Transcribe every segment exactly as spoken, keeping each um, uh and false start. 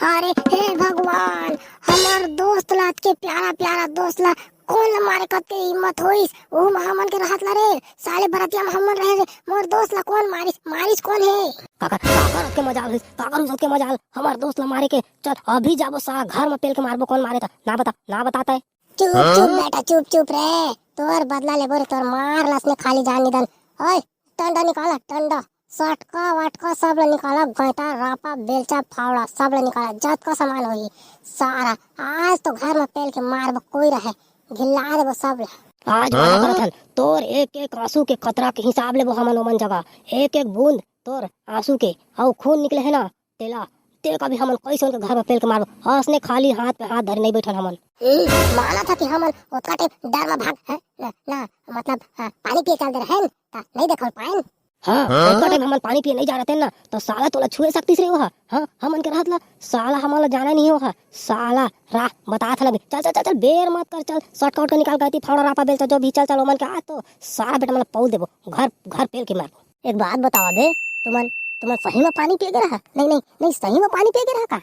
अरे हे भगवान, हमर दोस्त ला, के प्यारा प्यारा दोस्त ला कोन ला मारे कते हिम्मत होइस? ओहू म हमन के रहत ला रे, साले बरतिया म हमन रहे रे, मोर दोस्त ला कोन मारिस? मारिस कोन हे? काकर, काकर के मजाल होइस, काकर उसके मजाल, हमर दोस्त ला मारे के। चल अभी जाबो साला घर म पेल के मारबो, कोन मारे त ना बता, ना बताते। चुप चुप बेटा, चुप चुप रे, तोर बदला लेबो रे, तोर मार ला असने खाली जान निदन। ओए, डंडा निकाला, डंडा, सटका वटका सब ला निकाला, गैंटा, रापा, बेलचा, फावड़ा सब ला निकाला, जतका सामान होही सारा। आज तो घर म पेल के मारबो, कोई रहे, गिल्ला देबो सब ला। आज वादा करत हन, तोर एक एक आंसू के कतरा के हिसाब लेबो हमन ओमन जगह, एक एक बूंद तोर आंसू के अउ खून निकले हे ना, तेला, ते कभी हमन कइसन के घर म पेल के मारबो, असने खाली हाथ पे हाथ धरे नइ बैठन हमन। ए, मानत हन कि हमन ओतका टाइम डर म भाग, हैं? ना, ना, मतलब, आ, पानी पिए चल दे रहेन, त नइ देखल पाएन। हाँ, ओतका टाइम हमन पानी पिए नइ जा रहतेन ना, त साला तोला छुए सकतिस रे ओहा। हाँ, हमन के रहत ला, साला हमन ला जाना नहीं ओहा। साला, राह, बतात हन अभी। चल, चल, चल, चल, बेर मत कर, चल, शॉर्टकट के निकाल के आती, फावड़ा, रापा, बेलचा, जो भी, चल, चल, ओमन के आज तो सारा बेटा मन ला पौल देबो, घर, घर पेल के मारबो। एक बात बतावा बे, तुमन, तुमन सही म पानी पिए गे रहा? नहीं, नहीं, नहीं, सही म पानी पिए गे रहा का?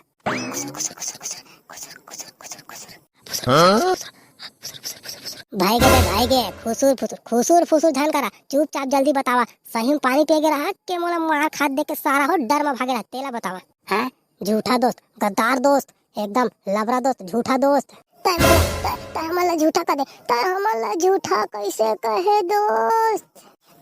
भाई गे बे, भाई गे, खुसुर फुसुर, खुसुर फुसुर झन करा, चुपचाप जल्दी बतावा, सही म पानी पिए गे रहा के मोला मार खात देख के सारा हो डर म भागे रहा, तेला बतावा। हैं? झूठा दोस्त, गद्दार दोस्त, एकदम लबरा दोस्त, झूठा दोस्त। तै, तै, तै हमन ला झूठा कह दे, तै हमन ला झूठा कैसे कहे दोस्त?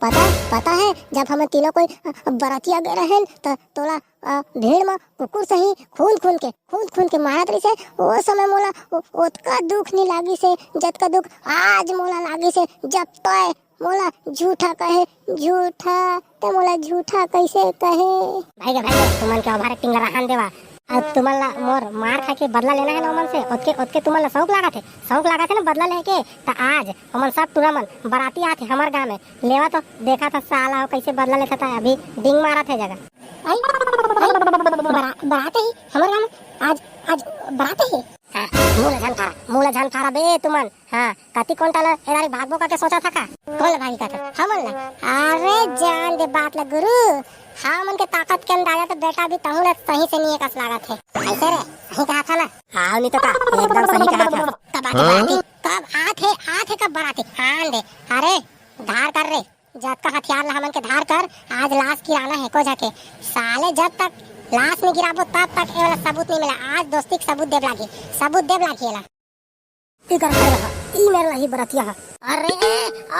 पता, पता है, जब हमन तीनों कोई, अ, बरातिया गए रहेन, त तोला, अ, भीड़ म कुकुर सही खून खून के, खून खून के मारत रहिसे, ओ समय मोला ओ-, ओतका दुख नी लागिसे, जतका दुख आज मोला लागिसे, जब तोय मोला झूठा कहे, झूठा, ते मोला झूठा कैसे कहे? भाई गे, भाई गे, तुमन के ओवर एक्टिंग ला रहन देवा। अब तुमन ला मोर मार खा के बदला लेना है ना ओमन से, ओतके, ओतके तुमन ला शौक लागत है, शौक लागत है ना बदला लेके, त आज ओमन सब टूरा मन बराती आत है हमर गांव में, लेवा तो देखा था साला हो कैसे बदला लेता था, अभी डिंग मारत है जगह। आई, आई, बरा-, बरात ही हमर गांव में, आज, आज बरात ही। हाँ, मुंह ला झन फारा, मुंह ला झन फारा बे तुमन। हाँ, कति कोन टाला एदारी भागबो करके सोचा था का? कोन ला भागी का था? हमन ला? अरे जान दे बात ला गुरु, हमन के ताकत के अंदाजा तो बेटा अभी तहूं ला सही से नहीं एकस लागत है। ऐसे रे, सही कहा था ना? हाँ, नहीं तो का, एकदम सही कहा था। कब आते बराती? कब आते, आते कब बराती? आन दे। अरे, धार कर रे, जतका हथियार ला हमन के धार कर, आज लाश गिराना है को जाके। साले जब तक लाश नहीं गिराबो तब तक ए वाला सबूत नहीं मिला। आज दोस्ती के सबूत देब लागी, सबूत देब लागी एला। इकर घर रहा, ई मेर ला ही बरतिया हा। अरे,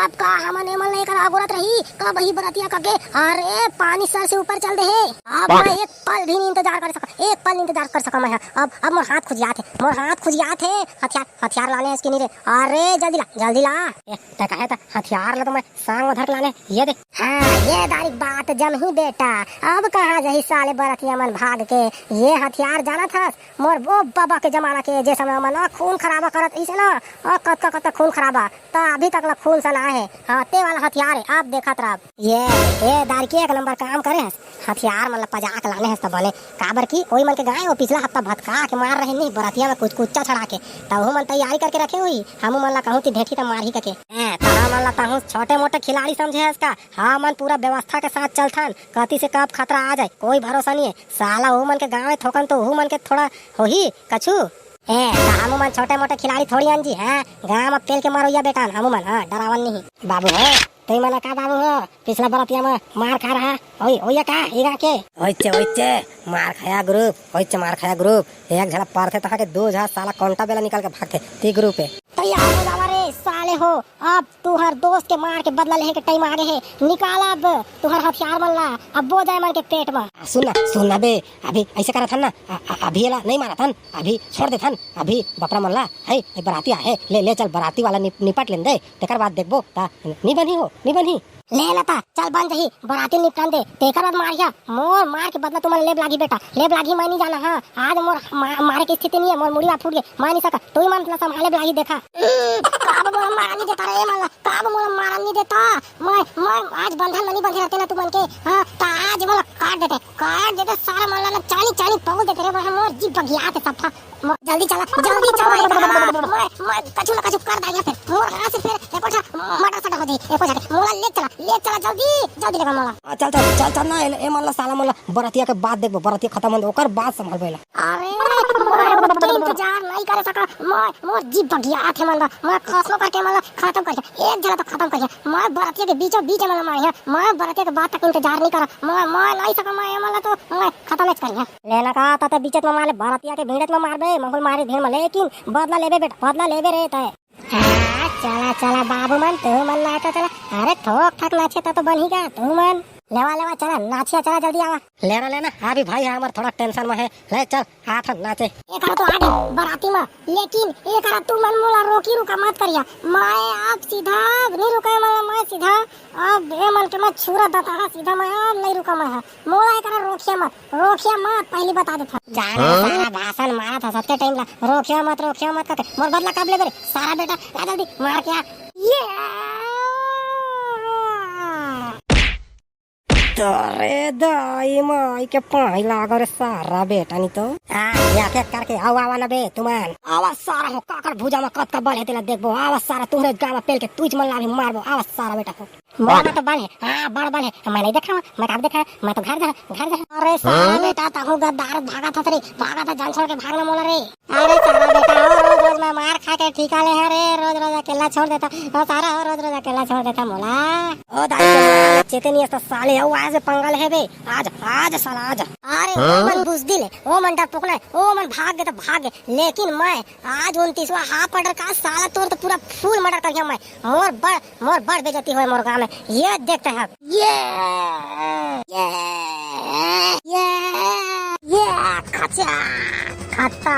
अब का हमन एमन ला एकर अगोरत रही, कब ही बरतिया कके? अरे, पानी सर से ऊपर चल दे हे। अब मैं एक पल भी नहीं इंतजार कर सका, एक पल नहीं इंतजार कर सका मैं हा। अब, अब मोर हाथ खुजियात हे, मोर हाथ खुजियात हे। हथियार, हथियार लाने हे इसके नहीं रे। अरे, जल्दी ला, जल्दी ला। ए, तै कहे त हथियार ला तो मैं सांग म धर के लाने, ये दे। हाँ, ये दारी बात जमही बेटा। अब कहाँ जही साले बरतिया मन भाग के? ये हथियार जानत हस, मोर वो बाबा के जमाना के, जे समय मन खून खराबा करत इसे ना, अ, कतका, कतका खून खराबा, त अभी तक ला खून सना है। हाँ, ते वाला हथियार है, अब देखत रह। ये, ये दारी के एक नंबर काम करे हस, हथियार मन ला पजा के लाने हस त बने, काबर कि ओई मन के गाय वो पिछला हफ्ता भतका के मार रहे नहीं, बरतिया में कुछ कुच्चा छड़ा के, त ओहू मन तैयारी करके रखे हुई, हमू मन ला कहूँ कि भेंटी त मारही कके। हैं, त हमन ला तहूँ छोटे मोटे खिलाड़ी समझे हस का? हमन पूरा व्यवस्था के साथ चलथन, कति से कब खतरा आ जाए, कोई भरोसा नहीं है। साला ओहू मन के गाँव है, थोकन तो ओहू मन के थोड़ा होही कछु। ए, त हमू मन छोटे मोटे खिलाड़ी थोड़ी अन जी, हैं? गाँव म पेल के मरोइया बेटा अन हमू मन, हाँ, डरावन नहीं। बाबू हो, तई मन का बाबू हो? पिछला बरतिया म मार खा रहा, ओई, ओइया का, ई गाँव के? ओइचे, ओइचे, मार खाया ग्रुप, ओइचे मार खाया ग्रुप। एक झला परथे तहाँ के दू झला साला कोंटा बेला निकाल के भागथे, ती ग्रुप है। तैयार हो जावा रे साले हो, अब तुहर दोस्त के मार के बदला लेहे के टाइम आ गे हे। निकाल अब तुहर हथियार मन ला, अब बो जाए मन के पेट म। सुन ना, सुन ना बे, अभी ऐसे करत हन ना, अ-, अ-, अभी एला नहीं मारत हन, अभी छोड़ देत हन, अभी बपरा मन ला, है, ए बराती आहे, ले, ले चल बराती वाला निप-, निपट लेन दे, तेकर बाद देखबो, ता नहीं बनही हो, नहीं बनही। ले ना ता, चल बन जही, बराती निपटन दे, तेकर बाद मारिया, मोर मार के बदला तुमन लेब लागी बेटा, लेब लागी मैं नहीं जाना, हाँ, आज मोर मा-, मारे के स्थिति नहीं है, मोर मुड़ी हाथ फूट गए, मैं नहीं सका, तू ही मन ला संभाले लागी देखा। काब मोला मारन नहीं देता रे, मला, काब मोला मारन नहीं देता, मैं, मैं आज बंधन में नहीं बंधे रहते ना तुमन के, हाँ, ता आज मोला काट देते, काट देते सारा मन ला ना, चानी, चानी पहुंच देते रे, मोर जी बगिया थे सफा। म-, जल्दी चला, जल्दी चला, ए बाबा। मैं, मैं कछु ना कछु कर दांगे फिर। मोर हाथ से फिर एको ठा मटर सटर हो ए, ए, पहुंचा दे। मोला ले चला, ले चला जल्दी, जल्दी लेकर मोला। आ, चल, चल, चल, चल ना, ए, ए, मन ला साला, मन ला बरतिया के बाद देखबो, बरतिया खत्म होने, ओकर बाद संभालबो एला। अरे, मोर तो इंतजार नहीं करे सका, मोर, मोर जीभ बगिया आथे मन ला, मोर खसो करके मन ला खत्म कर दिया, एक झला तो खत्म कर दिया, मोर बरतिया के बीचों बीच मन ला मारे, मोर बरतिया के बाद तक इंतजार नहीं करा, मोर, मोर नहीं सका, मोर मन ला तो, मोर खत्म कर दिया। लेना का, ता ते बीचत में मार ले, बरतिया के भीड़त में मारबे, माहौल मारे भीड़ में, लेकिन बदला लेबे बेटा, बदला लेबे रे तय। हाँ, चला, चला बाबू मन, तू मन नाचा चला। अरे ठोक ठाक नाचे ता तो बन ही गा, तू मन। लेवा, लेवा, चला, नाचिया, चला, जल्दी आवा। ले रहा लेना, अभी भाई हमर थोड़ा टेंशन में है। ले चल, हाथ हम नाचे। एकरा तो आगे बराती में, लेकिन एकरा तू मन मोला रोकी रुका मत करिया। मैं अब सीधा अब नहीं रुका, मैं, मैं सीधा अब ए मन के मैं छुरा देता हा सीधा, मैं अब नहीं रुका मैं हा। मोला एकरा रोकिया मत, रोकिया मत, पहली बता देता। जाने हाँ? सारा भाषण मारा था सबके टाइम ला, रोकिया मत, रोकिया मत करके। मोर बदला कब लेबे रे सारा बेटा, आ जल्दी मार के आ। ये तोरे दाई माई के पाई लागो रे सारा बेटा, नहीं तो। आ, या के करके आओ आवा ना बे तुमन। आवा सारा हो काकर भुजा में कतका बल है तेला देखबो। आवा सारा तुहरे गाँव में पेल के तुझ मन ला भी मारबो। आवा सारा बेटा हो। मोर में तो बल है, हाँ, बड़ बल है। मैं नहीं देख रहा हूँ, मैं कब देख रहा हूँ? मैं तो घर जा, घर जा। अरे सारा हाँ? बेटा, तहु गद्दार भागा था रे, भागा था, जान छोड़ के भागना मोला रे। अरे सारा बेटा हो, रोज रोज मैं मार खा के ठीका ले है रे, रोज रोज अकेला छोड़ देता। ओ सारा हो, रोज रोज अकेला छोड़ देता मोला। ओ दाई के मार चेते नहीं तो साले, ओ आज पंगा ले है बे, आज, आज साला, आज। अरे ओ मन बुजदिल है, ओ मन डरपोकना है, ओ मन भाग गए तो भाग गए, लेकिन मैं आज उनतीसवाँ हाफ मर्डर का साला तोर तो पूरा फुल मर्डर कर गया मैं। मोर बड़, मोर बड़ बेइज्जती होए मोर गाँव में। ये देखते हैं। ये, ये, ये, ये खचा, खत्म।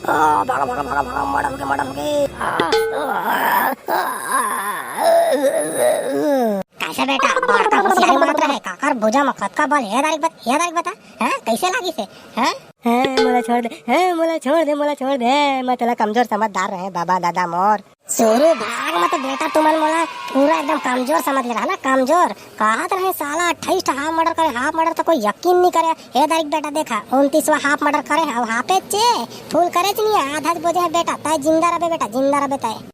ओ, भागो, भागो, भागो, भागो, मर्डर हो गए, मर्डर हो गए। कैसे बेटा, बड़का होशियारी मारत रहे, काकर भुजा में कतका बल, हे दारिक बता, हे दारिक बता, हैं? कैसे लागिस हे, हैं? हैं, मोला छोड़ दे, हैं, मोला छोड़ दे, मोला छोड़ दे, मैं तेला कमजोर समझदार रहे, बाबा दादा मोर। शुरू भाग में तो बेटा तुमन मोला पूरा एकदम कमजोर समझ ले रहा ना, कमजोर। कहत रहे साला अट्ठाईस ठा हाफ मर्डर करे, हाफ मर्डर तो कोई यकीन नहीं करे। हे दारिक बेटा देखा, उनतीसवाँ हाफ मर्डर करे, अब हाफे चे, फुल करे च नहीं, आधा च बोजे है बेटा, तय जिंदा रहे बेटा, जिंदा रहे तय।